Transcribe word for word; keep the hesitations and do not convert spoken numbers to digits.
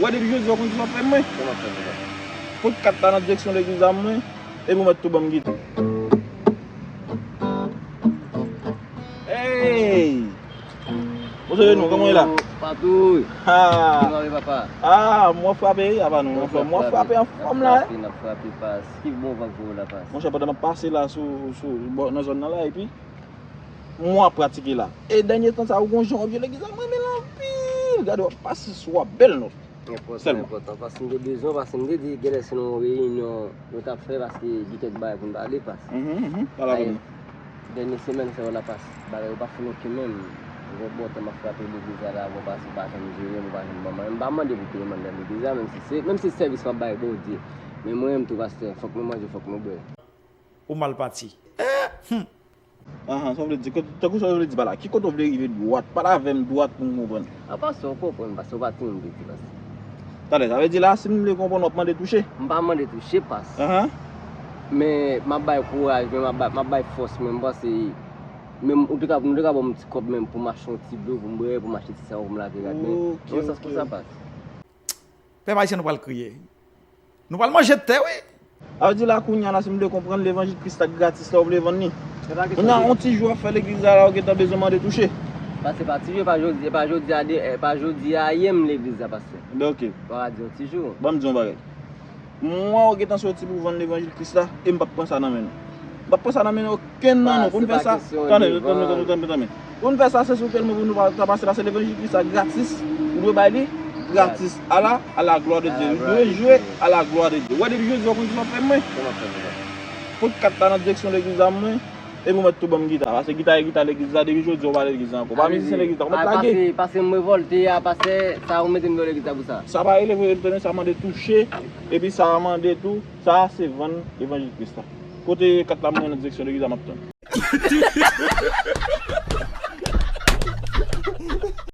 Depi jodi a, w konn ki sa w ap fè mwen? Kòman fè pou mwen? Pot kat la nan direksyon legliz la mwen, epi w mèt tou ban m gita. Hey! Monchè Renou, kòman w ye la? Patouy! Ha! Kòman w ye, papa? Ah, mwen frape, wi, apa nou, mwen frape, mwen frape anfòm la, wi. N ap frape, n ap frape, pas. Ki bon van k voye w la, pas? Monchè, pandan m ap pase la sou, sou, bò, nan zòn nan la, epi mwen ap pratike la. E dènye tan sa, ou gon jan w ap jwe legliz la, mwen renmen l anpil. Gade, w ap pase sou, w ap bèl nòt. Enpòtan, sèlman. Enpòtan. Paske m te bezwen, paske m te di, genlè se nan yon reyinyon nou t ap fè, paske gen kèk bagay pou n pale, pas. Mhm, mhm. Pale avè m. Dènye semèn sa yo la, pas, bagay yo pa fin oke menm. Gon bon tan m ap frape legliz la, la, bon, pas, ou pa janm jere m, ou pa janm ban m anyen. M pa mande pou peye mann nan legliz la, menm si se, menm si se sèvis m ap bay Bondye. Men mwen menm tou, pastè, fòk nou manje, fòk nou bwè. Ou mal pati. Eh, hmm. Ahan, sa w vle di? Kot-, tankou sa w vle di pa la? Ki kote w vle rive dwat? Pale avè m dwat pou m konprann. A, pastè, w konprann, pastè, w pa timoun piti, pastè. Talè, sa vle di la, si m vle konprann, w ap mande touche? M pa mande touche, pas. Ahan. Men, m ap bay kouraj, men m ap bay, m ap bay fòs, men m panse, men ou te ka, nou te ka ban m yon ti kòb, men pou m achte yon ti dlo, pou m bwè, pou m achte ti sawo, pou m lave rad, men, nan yon sans konsa, pas. Pèp ayisyen, nou pral kriye. Nou pral manje tè, wi. Sa vle di la, kounye a la, si m vle konprann, levanjil Kris la gratis la, ou vle vann li. Kounye a, yon ti jou w ap fè legliz la, la, ou gentan bezwen mande touche. Pastè, pa ti jou, pa jodi, pa jodi a, de, eh, pa jodi a, yè m legliz la, pastè. Ben, ok. Ou pa ka di yon ti jou. Ban m di yon bagay. Mwen, ou gentan soti pou vann levanjil Kris la, e m p ap pran sa nan men nou. M p ap pran sa nan men nou. Kenn nan nou, pou n fè sa, tande, tande, tande, tande, tande. Pou n fè sa, se sou kè nou pou nou pa ta pase, pase levanjil Kris la gratis. Ou dwe bay li gratis. À la, à la gloire de Dieu. Ou dwe jwe à la gloire de Dieu. Ou wè, depi jodi a, w konn ki sa w ap fè mwen? Pot kat la nan direksyon legliz la mwen, epi w mèt tou ban m gita. Pase gita e gita legliz la, depi jodi a, w pa legliz la ankò. W pa mizisyen legliz la, w mèt lage. Pase, pase m revòlte a, pase sa, ou mete m deyò legliz la pou sa. Sa pa rele voye l tounen, sa mande touche, epi sa mande tou, sa se vann levanjil Kris la. Kote kat la mwen nan direksyon legliz la, m ap tann.